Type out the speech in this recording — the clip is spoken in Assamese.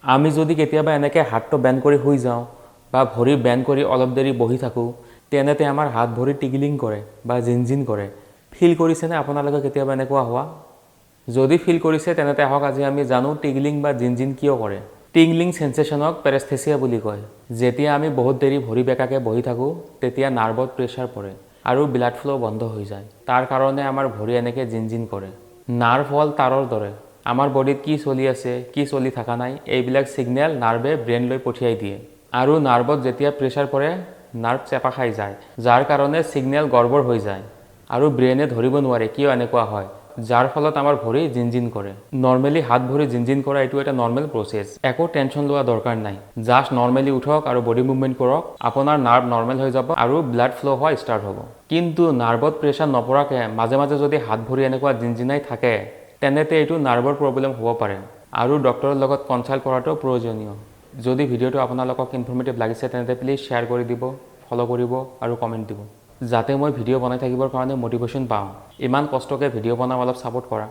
আমি যদি কেতিয়াবা এনেকৈ হাতটো বেণ্ড কৰি শুই যাওঁ বা ভৰি বেণ্ড কৰি অলপ দেৰি বহি থাকোঁ, তেনেতে আমাৰ হাত ভৰি টিংলিং কৰে বা জিনজিন কৰে। ফিল কৰিছেনে আপোনালোকে কেতিয়াবা এনেকুৱা হোৱা? যদি ফিল কৰিছে, তেনেতে আহক আজি আমি জানো টিংলিং বা জিনজিন কিয় কৰে। টিংলিং চেনচেশ্যনক পেৰেস্থেচিয়া বুলি কয়। যেতিয়া আমি বহুত দেৰি ভৰি বেঁকাকৈ বহি থাকোঁ, তেতিয়া নাৰ্ভত প্ৰেছাৰ পৰে আৰু ব্লাড ফ্ল' বন্ধ হৈ যায়। তাৰ কাৰণে আমাৰ ভৰি এনেকৈ জিনজিন কৰে। নাৰ্ভ হ'ল তাৰৰ দৰে। আমাৰ বডিত কি চলি আছে, কি চলি থকা নাই, এইবিলাক ছিগনেল নাৰ্ভে ব্ৰেইনলৈ পঠিয়াই দিয়ে। আৰু নাৰ্ভত যেতিয়া প্ৰেছাৰ পৰে, নাৰ্ভ চেপা খাই যায়, যাৰ কাৰণে ছিগনেল গড়বড় হৈ যায় আৰু ব্ৰেইনে ধৰিব নোৱাৰে কিয় এনেকুৱা হয়, যাৰ ফলত আমাৰ ভৰি জিনজিন কৰে। নৰ্মেলি হাত ভৰি জিনজিন কৰা এইটো এটা নৰ্মেল প্ৰচেছ। একো টেনশ্যন লোৱা দৰকাৰ নাই। জাষ্ট নৰ্মেলি উঠক আৰু বডি মুভমেণ্ট কৰক, আপোনাৰ নাৰ্ভ নৰ্মেল হৈ যাব আৰু ব্লাড ফ্ল' হোৱা ষ্টাৰ্ট হ'ব। কিন্তু নাৰ্ভত প্ৰেছাৰ নপৰাকৈ মাজে মাজে যদি হাত ভৰি এনেকুৱা জিনজিনাই থাকে, তেনেতে এইটো নাৰ্ভৰ প্ৰব্লেম হ'ব পাৰে আৰু ডক্টৰৰ লগত কনচাল্ট কৰাটো প্ৰয়োজনীয়। যদি ভিডিঅ'টো আপোনালোকক ইনফৰ্মেটিভ লাগিছে, তেন্তে প্লিজ শ্বেয়াৰ কৰি দিব, ফ'ল' কৰিব আৰু কমেণ্ট দিব, যাতে মই ভিডিঅ' বনাই থাকিবৰ কাৰণে মটিভেশ্যন পাওঁ। ইমান কষ্টকৈ ভিডিঅ' বনাওঁ, অলপ ছাপোৰ্ট কৰা।